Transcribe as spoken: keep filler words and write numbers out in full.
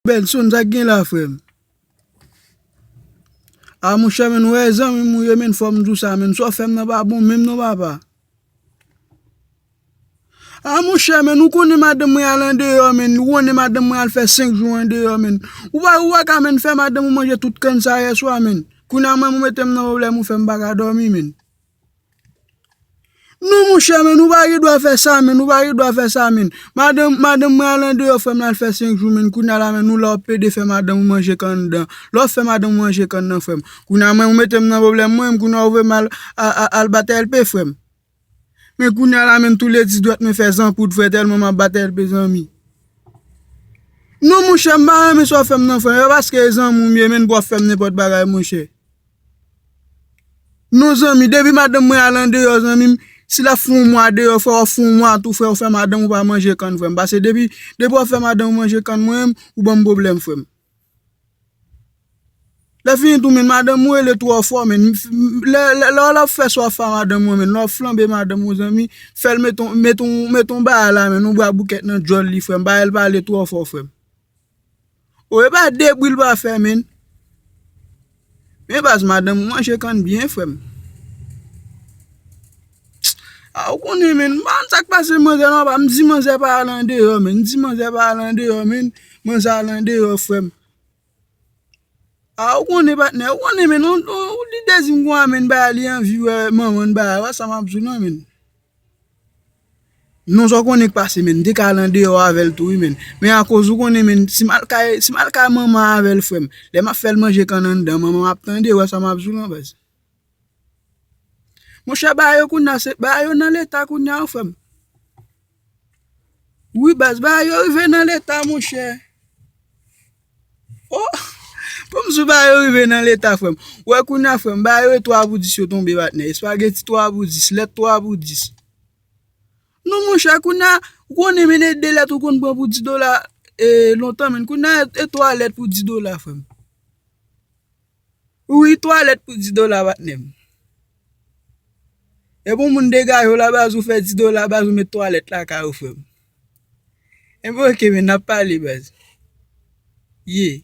Benson, sa k gen la, frè m? A, monchè, men, ou wè zanmi m ou ye, men, fò m di w sa, men, sa w fè m nan pa bon menm non, papa. A, monchè, men, ou konnen madanm mwen al andeyò, men, ou konnen madanm mwen al fè senk jou andeyò, men. Ou pa, ou pa ka, men, fè madanm ou manje tout kann sa yè swa, men. Kounye a, mwen, ou mete m nan pwoblèm, ou fè m pa ka dòmi, men. Non, monchè, men, ou pa gen dwa fè sa, men, ou pa gen dwa fè sa, men. Madanm, madanm mwen al andeyò, frè m, l al fè senk jou, men, kounye a la, men, ou la w ap pede fè madanm ou manje kann anndan. Lè w ap fè madanm ou manje kann nan, frè m. Kounye a, mwen, ou mete m nan pwoblèm, mwen, kounye a, ou voye m al, a, a, al bat L P, frè m. Men kounye a la, men, toulède dwèt mwen fè zanpoud, frè, tèlman m ap bat L P, zanmi. Non, monchè, m pa renmen sa w fè m nan, frè m. E pa paske e zanmi w m ye, men, pou w ap fè m nenpòt bagay, monchè. Non, zanmi, depi madanm mwen al andeyò, zanmi m, si l ap fè yon mwa deyò, frè, w ap fè yon mwa tou, frè, ou fè madanm ou pa manje kann, frè m. Paske depi, depi w ap fè madanm ou manje kann, mwen menm, ou ban m pwoblèm, frè m. Lè fini tou, men, madanm ou rele twò fò, men. Lè, lè, lè w ap fè sa w ap fè a madanm ou, men, lè w ap flanbe madanm ou, zanmi, fè l met on, met on, met on bagay la, men, on bwa boukèt nan djòl li, frè m. Bay l pale twò fò, frè m. O, e pa de bri l pa fè, men. Men baz, madanm ou manje kann byen, frè m. A, ou konnen, men, m pa konn sa k pase manzè nan, pa m di manzè pa al andeyò, men. M di manzè pa al andeyò, men. Manzè al andeyò, frè m. A, ou konnen, patnè, ou konnen, men, ou, ou, ou li dezi m konsa, men, bagay li anvi wè manman l bagay, wè sa m ap di w lan, men. Non, sa w konnen k pase, men, m te ka al andeyò avè l tou, wi, men. Men akoz ou konnen, men, si m al kay, si m al kay manman avè l, frè m, lè m ap fè l manje kann anndan, manman m ap tande, wè sa m ap di w lan, baz. Monchè, bagay yo kounye a, se, bagay yo nan leta kounye a, wi, frè m. Wi, baz, bagay yo rive nan leta, monchè. Oh, pou m di w bagay yo rive nan leta, frè m. Ou wè kounye a, frè m, bagay yo e twa pou dis yo tonbe, patnè. Espageti twa pou dis, lèt twa pou dis. Non, monchè, kounye a, ou konnen, men, e de lèt ou konn pran pou dis dola, e, lontan, men. Kounye a, e twa lèt pou dis dola, frè m. Wi, twa lèt pou dis dola, patnè m. Epi yon moun degaje w la, baz, ou fè dis dola, baz, ou met twa lèt lakay ou, frè m. Enben, oke, men, n ap pale, baz. Ye.